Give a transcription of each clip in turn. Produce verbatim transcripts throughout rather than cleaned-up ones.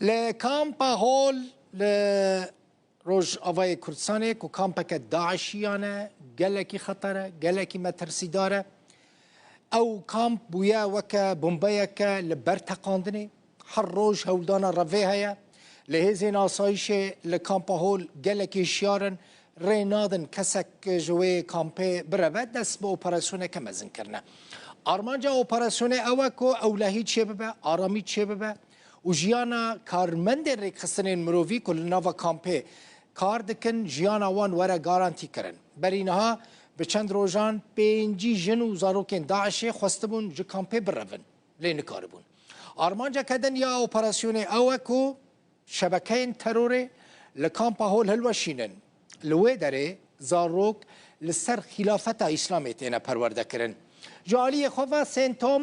Li Kampa Hol li Rojavayê Kurdistanê ku kampeke DAIŞiyan e, gelekî xeter e, gelekî metirsîdar e. Ew kamp bûye weke bombeyeke li ber teqandinê. Her roj hewldana revê heye. Li hêzên asayîşê li Kampa Hol gelekî hişyar in. Rê nadin kesek ji wê kampê bireve, dest bi operasyoneke mezin kirine. Armanca operasyonê ew e ku ewlehî çêbibe, aramî çêbibe û jiyana karmendên rêkxistinên mirovî ku li nava kampê kar dikin, jiyana wan were garantî kirin. Berî niha bi çend rojan pêncî jin û zarokên DAIŞê xwestibûn ji kampê birevin, lê nikaribûn. Armanceke din ya operasyonê ew e ku şebekeyên terorê li Kampa Hol hilweşînin. Li wê derê zarok li ser xîlafeta Îslamê têne perwerdekirin. Ji aliyê xwe ve Sentom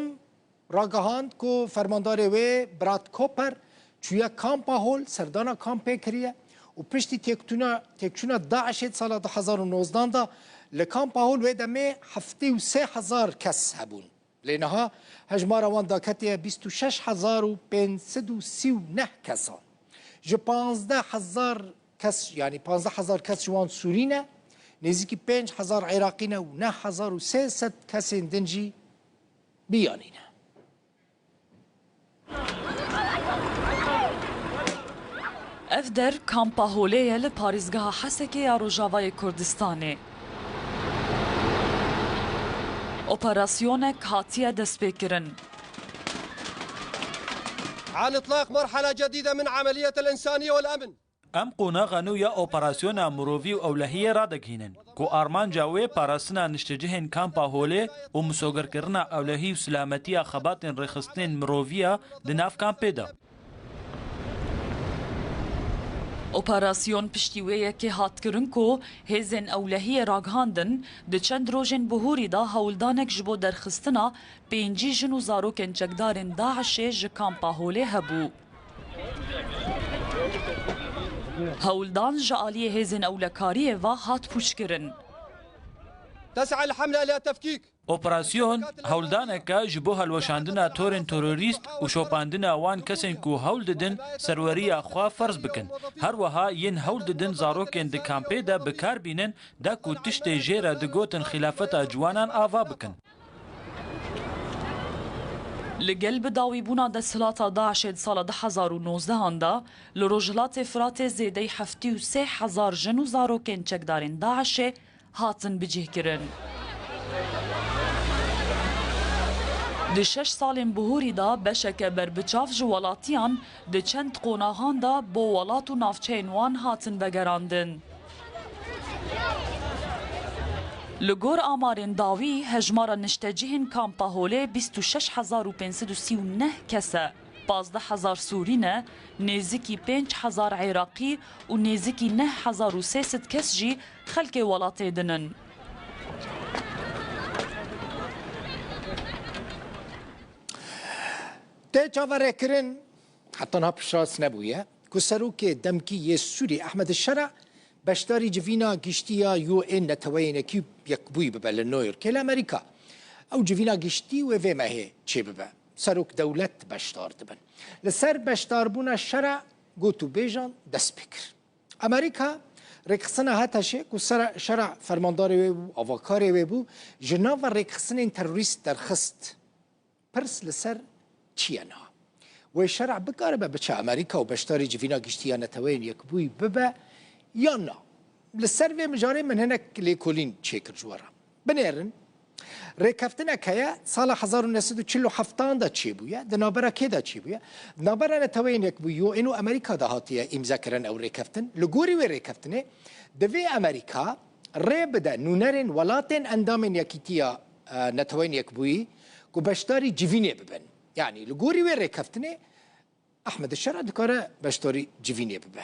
ragihand ku fermandarê wê Brad Cooper çûye Kampa Hol, serdana kampê kiriye û piştî têktûna-, têkçûna DAIŞê di sala du hezar û nozdan de li Kampa Hol wê demê heftê û sê hezar kes hebûn. Lê niha hejmara wan daketiye bîst û şeş hezar û pênc sed û sî û neh kesan. Ji panzdeh hezar kes, yanî panzdeh hezar kes ji wan Sûrî ne, nêzîkî pênc hezar Iraqî ne û neh hezar û sê sed kesên din jî biyanî ne. Ev der Kampa Holê ye li parêzgeha Hesekê ya Rojavayê Kurdistanê. Operasyonek hatiye destpêkirin. عن إطلاق مرحلة جديدة من عملية الإنسانية والأمن. Em qonaxa nû ya operasyona mirovî û ewlehiyê radigihînin, ku armanca wê parastina niştecihên Kampa Holê û misogerkirina ewlehî û silametiya xebatên rêxistinên mirovî ya di nav kampê de. Operasyon piştî wê yekê hat kirin ku hêzên ewlehiyê ragihandin, di çend rojên bihûrî de hewldanek ji bo derxistina pêncî jin û zarokên çekdarên DAIŞê ji Kampa Holê hebû. Hewldan ji aliyê hêzên ewlekariyê ve hat pûçkirin. تسعى الحملة إلى تفكيك. Operasyon, hewldaneke ji bo helweşandina torên terorîst û şopandina wan kesên ku hewl didin serweriya xwe ferz bikin. Her wiha yên hewl didin zarokên di kampê de bi kar bînin, da ku tiştê jê re digotin xîlafeta ciwanan ava bikin. Li gel bi dawîbûna desthilata DAIŞê di sala du hezar û nozdehan de, li Rojhilatê Firatê zêdeyî heftê û sê hezar jin û zarokên çekdarên DAIŞê hatin bicihkirin. Di şeş salên bihûrî de beşeke berbiçav ji welatiyan di çend qonaxan de bo welat û navçeyên wan hatin vegerandin. Li gor amarên dawî, hejmara niştecihên Kampa Holê bîst û şeş hezar û pênc sed û sî û neh kes e. Pazdeh hezar Sûrî ne, nêzikî pênc hezar Iraqî û nêzikî neh hezar û sê sed kes jî xelkê welatê din in. Tê çaverêkirin, heta niha piştrast nebûye ku serokê demkî yê Sûrî Ehmed Şera beşdarî civîna giştî ya U N Neteweyên Yekî-, Yekbûyî bibe li New Yorkê li Amerîka. Ew civîna giştî wê vê mehê çêbibe. Serok dewlet beşdar dibin. Li ser beşdarbûna Şera gotûbêjan dest pê kir. Amerîka rêkxistina HTŞê ku Sera-, Şera fermandarê wê bû, avakarê wê bû, ji nava rêkxistinên terorîst derxist. Pirs li ser çi ye niha? Wê Şera bikaribe biçe Amerîka û beşdarî civîna giştî ya Neteweyên Yekbûyî bibe yan na? Li ser vê mijarê min hinek lêkolîn çêkir ji we re. Binêrin, rêkeftinek heye, sala hezar û neh sed û çil û heft de çêbûye, di navbera kê de çêbûye? Di navbera Neteweyên Yekbûyî, U N û Amerîka de hatiye îmzekirin ew rêkeftin. Li gorî wê rêkeftinê, divê Amerîka rê bide nûnerên welatên endamên Yekîtiya, e, Neteweyên Yekbûyî ku beşdarî civînê bibin. Yanî li gorî wê rêkeftinê Ehmed Şera dikare beşdarî civînê bibe.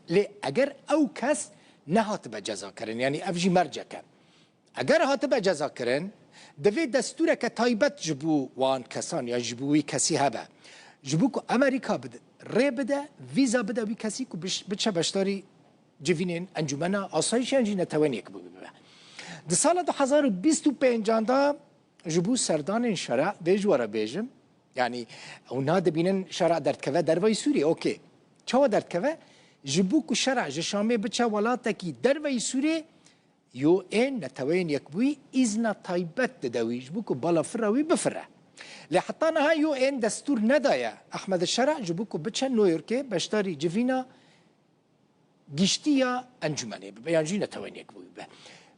Lê eger ew kes nehatibe cezakirin, yanî ev jî mercek e. Eger hatibe cezakirin, divê destûreke taybet ji bo wan kesan yan ji bo wî kesî hebe. Ji bo ku Amerîka bide, rê bide, vîza bide wî kesî ku biş-, biçe beşdarî civînên Encûmena Asayîş yan jî Netewên Yekbûyî bibe. Di sala du hezar û bîst û pêncan de ji bo serdanên Şera, vê ji we re bêjim, yanî ew nadibînin Şera derdikeve dervayî Sûriyê, okê. Çawa derdikeve? Ji bo ku Şer'a ji Şamê biçe welatekî derveyî Sûriyê, U N, Neteweyên Yekbûyî, îzna taybet dide wî, ji bo ku balafira wî bifire. Lê heta niha U N destûr nedaye Ehmed Şer'a ji bo ku biçe New Yorkê beşdarî civîna giştî ya encûmenê bibe, yan jî Netewên Yekbûyî bibe.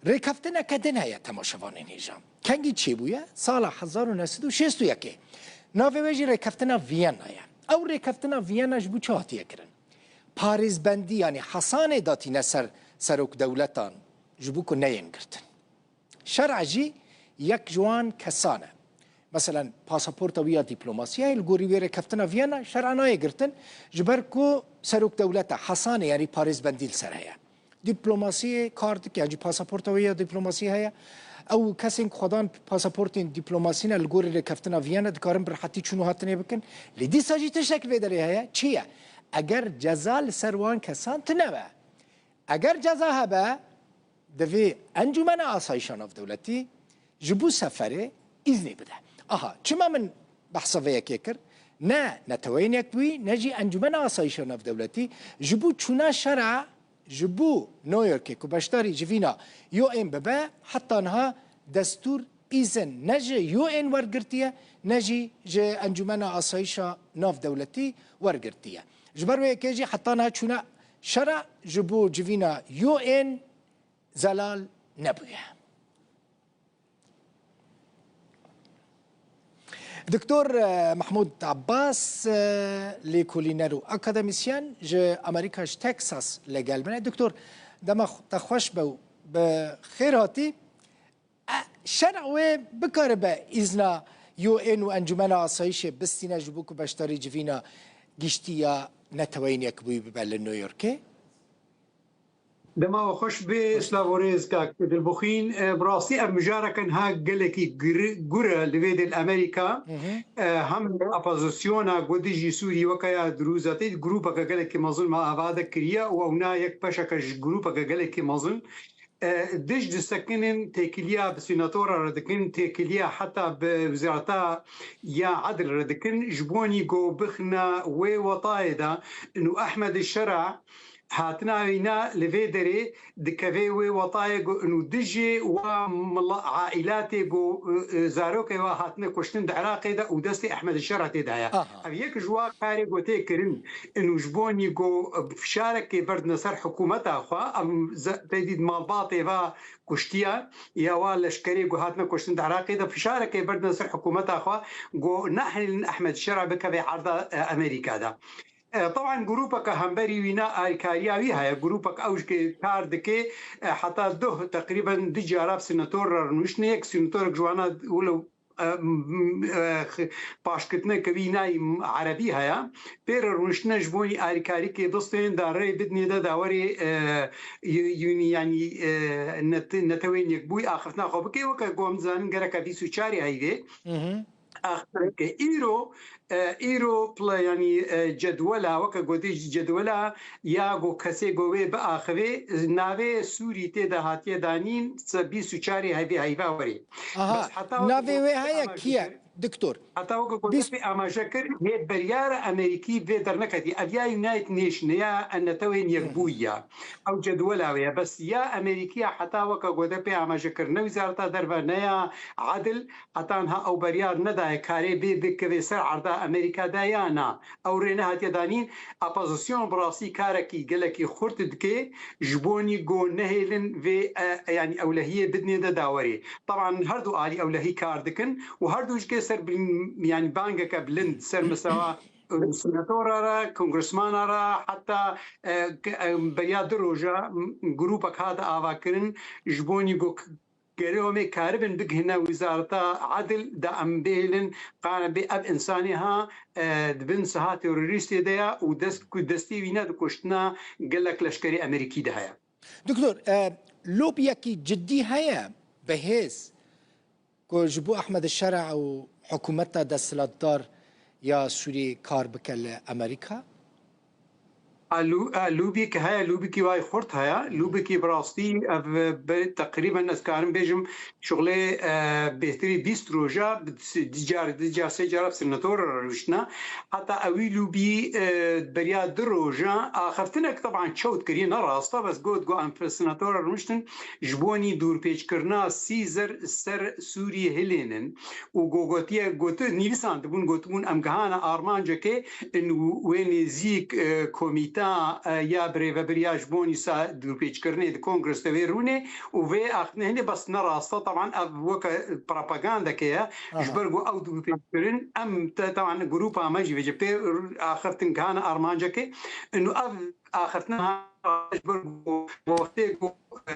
Rêkeftineke din heye temaşevanên hêja. Kengî çêbûye? Sala hezar û neh sed û şêst û yekê. Navê wê jî rêkeftina Viyana ye. Ew rêkeftina Viyana ji bo çi hatiye kirin? Parêzbendî, yanî hesanê datîne ser serokdewletan ji bo ku neyên girtin. Şer'a jî yek ji wan kesan e. Meselen, pasaporta wî ya dîplomasî ye, li gorî wê rêkeftina Viyana Şer'a nayê girtin, ji ber ku serokdewlet e, hesanê, yanî parêzbendî li ser heye. Dîplomasiyê kar dike, yan jî pasaporta wê ya dîplomasî heye. Ew kesên ku xwedan pasaportên dîplomasî ne, li gorî rêkeftina Viyana dikarin bi rehetî çûn û hatinê bikin. Lê dîsa jî tiştek li vê derê heye. Çi ye? Eger ceza li ser wan kesan tune be, eger ceza hebe, divê Encûmena Asayîşa Navdewletî ji bo seferê îznê bide. Aha, çima min behsa vê yekê kir? Ne Neteweyên Yekbûyî, ne jî Encûmena Asayîşa Navdewletî ji bo çûna Şer'a ji bo New Yorkê ku beşdarî civîna U N bibe, heta niha destûr, îzin ne ji U N wergirtiye, ne jî ji Encûmena Asayîşa Navdewletî wergirtiye. Ji ber wê yekê jî heta niha çûna Şer'a ji bo civîna U N zelal nebûye. Doktor, e, Mehmûd Abbas, e, lêkolîner û akademîsyen ji Amerîka, ji Texas li gel min e. Doktor, dema xwe-, te xweş be û bi xêr hatî. E, Şer'a wê bikaribe îzna U N û Encûmena Asayîşê bistîne ji bo ku beşdarî civîna giştî ya Neteweyên Yekbûyî bibe li New Yorkê? Dema we xweş bê, silav û rêz kak Dilbixwîn. E, bi rastî ev mijareke niha gelekî gir-, gur e li vê dê li Amerîka. Hı hı. E, hem opozisyona ku dijî Sûrî weke ya Drûz e, tê grûpeke gelekî mezin me avade kiriye û ew na yek beşeke ji grûpeke gelekî mezin. E, dij disekinin, têkiliya bi sînatora re dikin, têkiliya heta bi wezareta ya edil re dikin, ji bonî ku bixine wê wetayê de, û Ehmed Şer'a hatina wîna li vê derê dikeve wê wetayê ku û dijê wa mila-, aîlatê ku, e, e, zarokê wa hatine kuştin di Iraqê de û destê Ehmed Şer'a tê de ye. Aha. Ev yek ji wa karê ku tê kirin, û ji bonî ku fişarekê berdine ser hikûmeta xwe, em ze-, pê dît malbatê va kuştiye, ya wa leşkerê ku hatine kuştin di Iraqê de fişarekê berdine ser hikûmeta xwe, ku nehêlin Ehmed Şer'a bikeve erda, e, Amerîka de. E, teban grûpeke hemberî wî ne, alîkariya wî heye, grûpek ew ji kar dike, e, heta duh teqrîben du cara bi sînator re rûniştine, yek sînatorek ji wana wilo, e, m-, m-, e, x-, paşkitineke wî nayî m-, erebî heye, pê re rûniştine ji bo alîkarîkê bistên da rê bidinê de dawerê, e, y-, yûnî, yanî, e, net-, netewên yekbûyî axiftina xwe bike, weke ku em dizanin gereke bîst û çarê heyvê. Hı hı. Axirke îro, e, îro pla-, yanî, e, cedwela, weke gotê cedwela ya ku kesê ku wê biaxivê, navê Sûrî tê de hatiye danîn, se bîst û çarê hevê heyva werê. Aha, bes heta navê wê heye kî ye, doktor? Heta weke ku pê amaje kir, hê beryara Amerîkî vê derneketî. Ev ya United Nation ya Netewên Yekbûyî ya. Ew cedwela wê ye. Bes ya Amerîkî ya heta weke ku pê amaje kir, ne Wezareta Derve, ne ya Edil, heta niha ew beryar nedaye karê bê bikeve ser erda Amerîka de ya na. Ew rê nehatiye danîn. Opozîsyon bi rastî karekî gelekî xurt dike, ji bonî ku nehêlin vê, e, e, yanî ewlehiyê bidinê de dawerê. Teban her du alî ewlehî kar dikin û her du jikê ser bil-, yanî bangeke bilind ser mistewa senatora re, kongresmana re, heta, e, ke-, e, beriya du roja, m-, grûpek hate avakirin, ji bonî ku k-, Gelo em ê karibin bigihine Wezareta Edil da em bêhêlin, qane bê ev însanê ha, e, di bin siha terorîstê de ya û dest, ku destê wî ne di kuştina gelek leşkerê Amerîkî de heye. Doktor, e, lobiyekî cidî heye, bi hêz, ku ji bo Ehmed Şera û hikûmeta desthilatdar ya Sûriyê kar bike li Amerîka? A lû-, a lûbîk heye, lûbîkî wayî xurt heye. Lûbîkî bi rastî ev, e, bi teqrîben ez karim bêjim şixulê, e, bêhtirî bîst roja, bi di car, di car, sê cara bi senator re rûştine. Heta ewî lûbî, e, beriya du roja axiftinek teban çewt kiriye, ne rast e, bes got, got em bi senator re rûştin ji bonî dûrpêçkirina Sîzer ser Sûriyê hilênin. Û go-, gotiye, goti-, nivîsandibûn, gotibûn, em gihane armancekê, in wê nêzîk, e, komîta, e, ya birêvebiriya ji bo nîsa dûrpêçkirinê di kongres de wê rûnê û vê axiftinê hinê bes ne rast e. Teban ev weke propagandeke ye. Ji ber ku ew dûrpêçkirin, em te, teban grûpa me jî vêce pê axiftin gihane armancekê. Û ev axiftina ji ber ku wextê ku,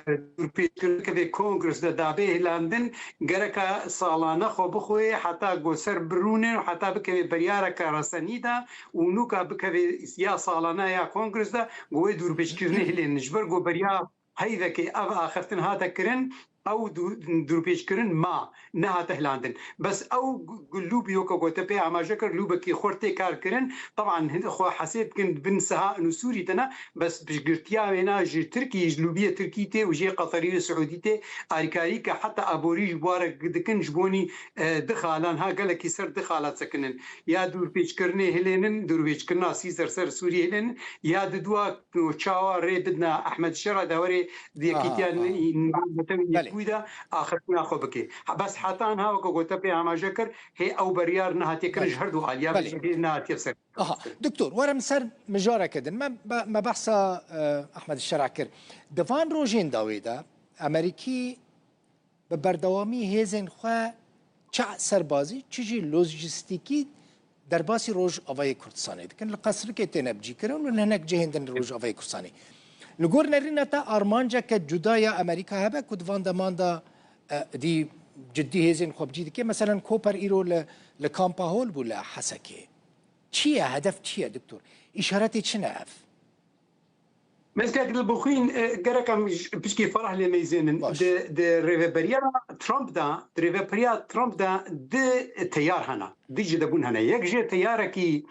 e, dûrpêçkirineke vê kongres de dabê hilandin, gereka salane xwe bixwê heta ku ser birûnê û heta bikeve beriyareke resenî de û nûka bikeve ya salane ya kongres de ku wê dûrpêçkirinê hilên. Ji ber ku beriya heyvekê ev axiftin hate kirin, ew dû-, dûrpêçkirin ma, nehate hilandin. Bes ew gu-, gu-, lûbî weke ku te pê amaje kir, lûbekî xurt tê kar kirin. Teban hin xwe hesê dikin bin siha û Sûrî tine, bes piştgirtiya wêna ji Tirkî, ji lûbiyê Tirkî tê û jê Qeterî û Siûdî tê, alîkarî ke heta aborî ji warek dikin ji bonî, e, di xalan ha gelekî ser di xala sekinin. Ya dûrpêçkirinê hilênin, dûrpêçkirina Sîzer ser Sûrî hilênin, ya di dua çawa rê bidina Ehmed Şera de were di yekîtiya Aha, aha. Milletên Belê. Yekbûyî de axiftina xwe bike. Ha, bes heta niha weke ku te pê amaje kir, hê ew beriyar nehatiye kirin Belê. Ji her du aliya Belê. Belê nehatiye ser. Aha, doktor, werim ser mijareke din. Me, me, me behsa, e, Ehmed Şera kir. Di van rojên dawê de Amerîkî bi berdewamî hêzên xwe çi serbazî, çi jî lojîstîkî derbasî Rojavayê Kurdistanê dikin. Li Qesrikê têne bicîkirin û li hinek cihên din li Rojavayê Kurdistanê. Li gor nerîna te armanceke cuda ya Amerîka hebe ku di van deman de, e, dî ciddî hêzên xwe bicî dike? Meselen, Koper îro li, li kampa hol bû li Hesekê. Çi ye? Hedef çi ye, doktor? Îşaretê çi ne ev? Mestek li bixwîn, e, gerek em ji pişkî ferah lê meyzênin. Baş. Di, di rêveberiya Trump de, di rêveberiya Trump de di teyar hene, di cudebûn hene. Yek jê teyarekî,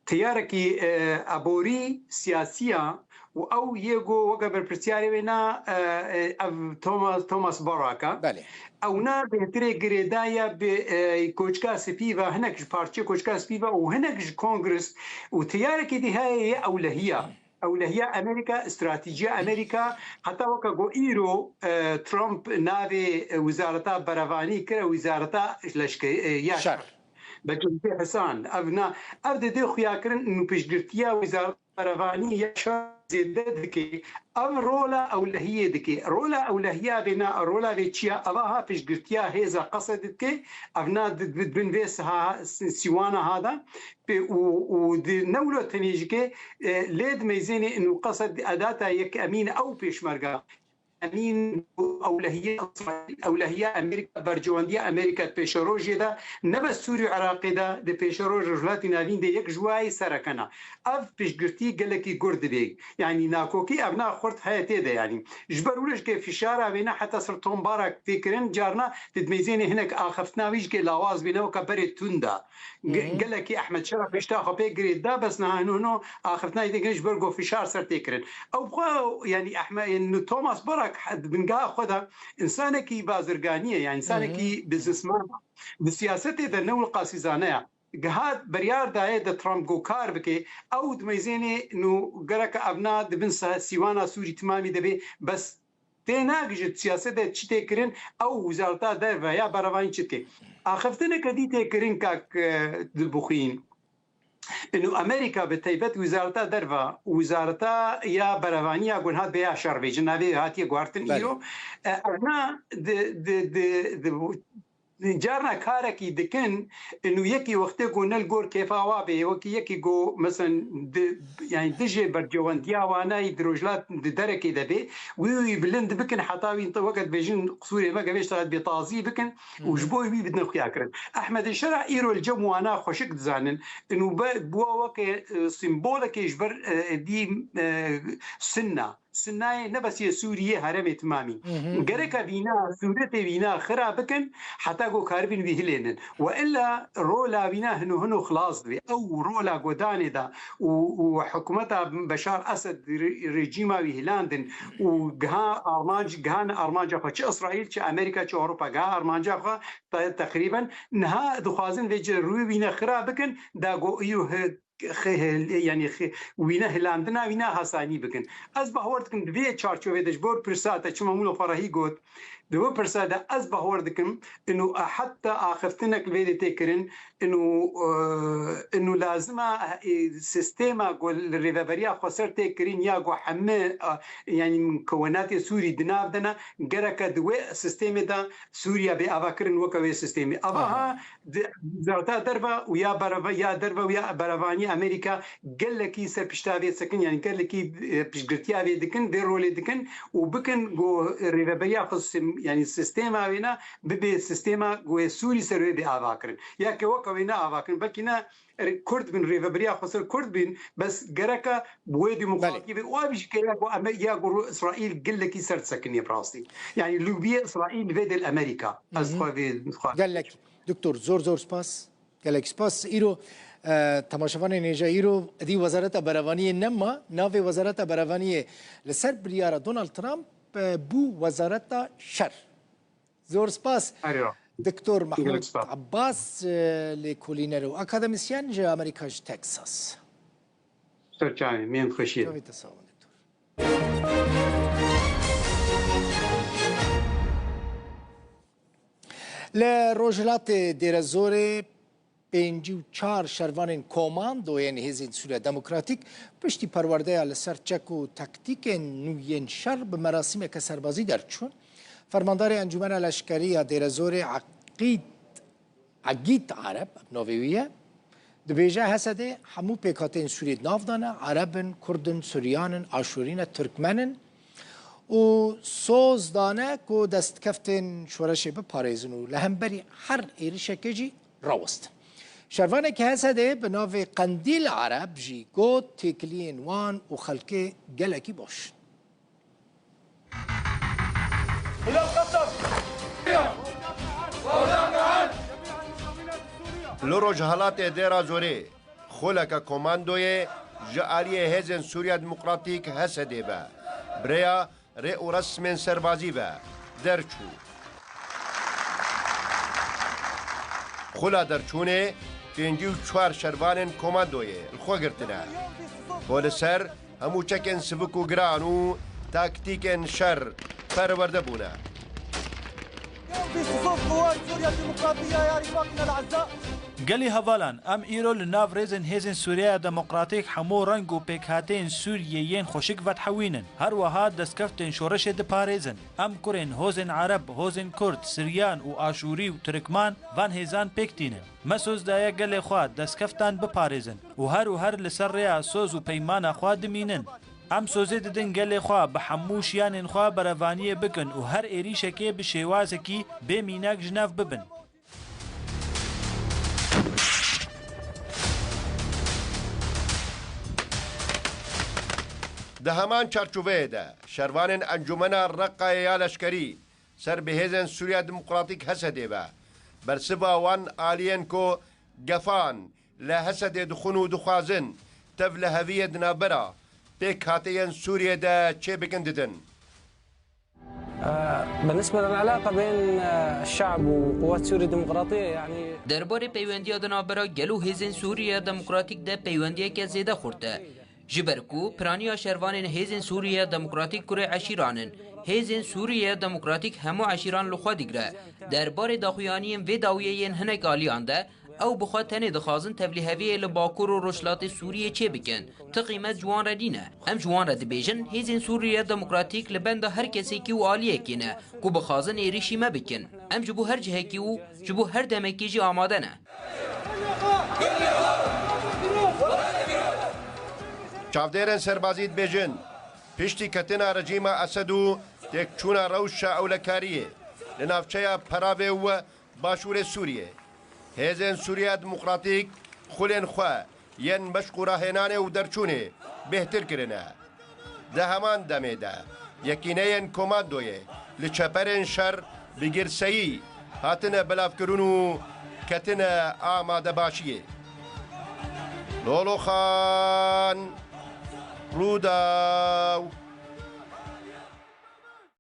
teyarekî, e, aborî, siyasî ya û ew yê ku weke berpirsiyarê wê na, e, e, ev Thomas, Thomas Baraka. Belê. Ew na bêhtirê girêdaye bi, e, koçka spî ve, hinek ji parçeyê koçka spî ve û hinek ji kongres û teyarekî dî heye yê ewlehiya. Ewlehiya Amerîka, stratejiya Amerîka, heta weke ku îro, e, Trump navê, e, wizareta berevanî kire wizareta leşke-, e, ya şer. Şer. Bi Cumhurî Hisan. Ev na, ev didê xuyakirin û piştgirtiya wizareta berevanî ya şer zêde dike. Ev rola ewlehiyê dike. Rola ewlehiya vê na, rola vê çi ya? Eva ha piştgirtiya hêza Qesed dike. Ev na di, di bin vê siha, si-, sîwana ha de. Pê û, û di ne wilo tenê jî ke, e, lê di meyzênê û Qesed edata yek emîn ew pêşmerga. Emîn ewlehiya Îsraîl, ewlehiya Amerîka, bercewendiya Amerîka di pêşerojê de, ne bes Sûrî û Iraqê de, di pêşeroj Rojhilatî Navîn de yek ji wayî serekena. Ev piştgirtî gelekî gur dibe. Yanî nakokî ev na xurt heye tê de yanî. Ji ber wilo jî ke fişara wêne heta ser Tom Barak tê kirin, carna di meyzênê hinek axiftina wî jî ke lawaz bîne weke berê tunda. Ge-, Hı hı. Gelekî Ehmed Şera pişta xwe pê girê da, bes niha hino hino axiftina yê tê kirin ji ber ku fişar ser tê kirin. Ew xwe, yanî Ehme-, yanî Thomas Barak he-, di bingeha xwe de însanekî bazirganî ye, yanî Hı hı. însanekî biznesman. Di siyasetê de ne wilo qasîzane ye. Gihat biryar daye de Trump ku kar bike, ew di meyzênê nû gereke evna di bin se-, sîwana Sûrî timamî de bê, bes tê nagihîjit siyasete çi tê kirin, ew wizareta derve ya berevanî çi dike. Axiftineke dî tê kirin kak, e, Dilbixwîn. Ino Amerîka bi taybet wizareta derve, wizareta ya berevanî ya gunhat be ya şer bê, ji navê hatiye guhartin Belê. Îro. E, evna di, di, di, di, carna karekî dikin, û yekî wextê ku ne li gor kêfa wa bê, wekî yekî ku, mesen, di, yanî dijê bercewendiya wa nayî di rojhilat di derekê de bê, wî wî bilind bikin, heta wî weke dibêjin, qisûrê me gevê ştexet bê tazî bikin û ji bo wî bidin xuya kirin. Ehmedê Şera îro li cem wana xweşik dizanin, û be, bûwa weke, e, sîmbolekê ji ber, e, dî, e, Sunna. Sunnayê, ne bes yê Sûriyê, herêmê timamî. Gereke vîna sûretê vîna xira bikin, heta ku karibin wî hilênin. We illa rola wîna hino hino xilas dibe. Ew rola godanê de û, û hikûmeta Beşar Esed re-, rejîma wî hilandin û giha armanc, gihan armanca xwe çi Îsraîl, çi Amerîka, çi Ewropa giha armanca xwe te-, teqrîben niha dixwazin vê ci rûyê wîne xira bikin, da go îro hi-, xi-, hil-, yanî xi-, wîne hilandina wîna hasanî bikin. Ez bawer dikim di vê çarçovê de ji bo pirsa te çima Mûlo Ferahî got, di vê pirsa de ez bawer dikim, ino heta axiftinek li vê de tê kirin, ino, e, ino lazima, e, sîstema ku li rêveberiya xweser tê kirin ya ku hemî, e, yanî mukewwenatê Sûrî di nav de ne, gereke di wê sîstemê de Sûriya bê avakirin weke wê sîstemê. Ava Aha. ha di wezareta derve û ya bereve-, ya derve û ya berevanî Amerîka gelekî ser pişta vê sekin, yanî gelekî, e, piştgirtiya vê dikin, vê rolê dikin û bikin ku rêveberiya xwe sîstem-, yanî sîstema wê ne bibe sîstema ku wê Sûrî ser wê bê avakirin. Ya ke weke wê ne avakirin, belkî ne er-, Kurd bin, rêveberiya xweser Kurd bin, bes gereke bi wê demokratiyê Belê. Ve û ev jî ke ya ku Ame-, ya ku Îsraîl gelekî ser disekiniye bi rastî. Yanî lobiyê Îsraîl vê dê li Amerîka. Ez Mhm. xwe vê xwe Gelek. Doktor, zor zor spas. Gelek spas. Îro, e, temaşevanên hêja îro edî Wezareta Berevaniyê nema, navê Wezareta Berevaniyê li ser biryara Donald Trump, e, bû Wezareta Şer. Zor spas. Erê. Doktor Mahmud Gelek spas. Abbas, e, lêkolîner û akademisyen ji Amerîka ji Texas. Ser çavê, meyên xweşiyê. Çavê te sax bin, doktor. Li Rojhilatê Dêrezorê pêncî û çar şervanên komandoyên Hêzên Sûriya Demokratîk piştî perwerdeya li ser çek û taktîkên nû yên şer bi merasîmeke serbazî derçûn. Fermandarê Encûmena Leşkerî ya Dêrezorê Eqîd, Egîd Ereb, ev navê wî ye, dibêje H S D hemû pêkhateyên Sûriyê di nav de ne, Ereb in, Kurd in, Suryan in, Aşûrî ne, Tirkmen in û soz dane ku destkeftên şoreşê biparêzin û li hemberî her êrişekê jî rawestin. Şervanekî H S D bi navê Qendîl Ereb jî got, têkiliyên wan û xelkê gelekî baş in. Li Rojhilatê Dêra Zorê xuleke komandoyê ji aliyê Hêzên Sûriya Demokratîk, H S D ve, bi rêya rê û resmên serbazî ve derçû. Xula derçûnê pêncî û çar şervanên komandoyê li xwe girtine. Ku li ser hemû çekên sivik û giran û taktîkên şer perwerde bûne. Gelê hevalan, em îro li nav rêzên Hêzên Sûriyeya Demokratîk hemû reng û pêkhateyên Sûriyê yên xweşik vedihewînin. Her wiha destkeftên şoreşê diparêzin. Em kurên hozên Ereb, hozên Kurd, Siryan û Aşûrî û Tirkman van hêzan pêk tînin. Me soz daye gelê xwe destkeftan biparêzin û her û her li ser rêya soz û peymana xwe dimînin. Em sozê didin gelê xwe bi hemû şiyanên xwe berevaniyê bikin û her êrîşekê bi şêwazekî bê mînak ji nav bibin. Di heman çarçoveyê de, şervanên Encûmena Reqayê ya Leşkerî ser bi Hêzên Sûriya Demokratîk, H S D, ve bersiva wan aliyên ku gefan li H S D dixwin û dixwazin tev li heviyê di navbera pêkhateyên Sûriyê de çêbikin didin. بالنسبة للعلاقة بين الشعب وقوات سوريا الديمقراطية، يعني، Derbarê peywendiya di navbera gel û Hêzên Sûriye Demokratîk de peywendiyeke zêde xurt e. Ji ber ku piraniya şervanên Hêzên Sûriye Demokratîk kurê eşîran in, Hêzên Sûriye Demokratîk hemû eşîran li xwe digire. Derbarê daxuyaniyên vê dawiyê yên hinek aliyan de, ew bi xwe tenê dixwazin tevlîheviyê li Bakur û Rojhilatê Sûriyê çêbikin. Ti qîmet ji wan re nîne. Em ji wan re dibêjin, Hêzên Sûriye Demokratîk li benda her kesekî û aliyekê ne ku bixwazin êrîşî me bikin. Em ji bo her cihekî û ji bo her demekî jî amade ne. Çavdêrên serbazî dibêjin, piştî ketina rejîma Esed û têkçûna rewşa ewlekariyê li navçeya Peravê û Başûrê Sûriyê, Hêzên Sûriya Demokratîk xulên xwe yên meşq û rahênanê û derçûnê bêhtir kirine. Di heman demê de yekîneyên komandoyê li çeperên şer bi girseyî hatine belavkirin û ketine amadebaşiyê. Loloxan, Rûdaw.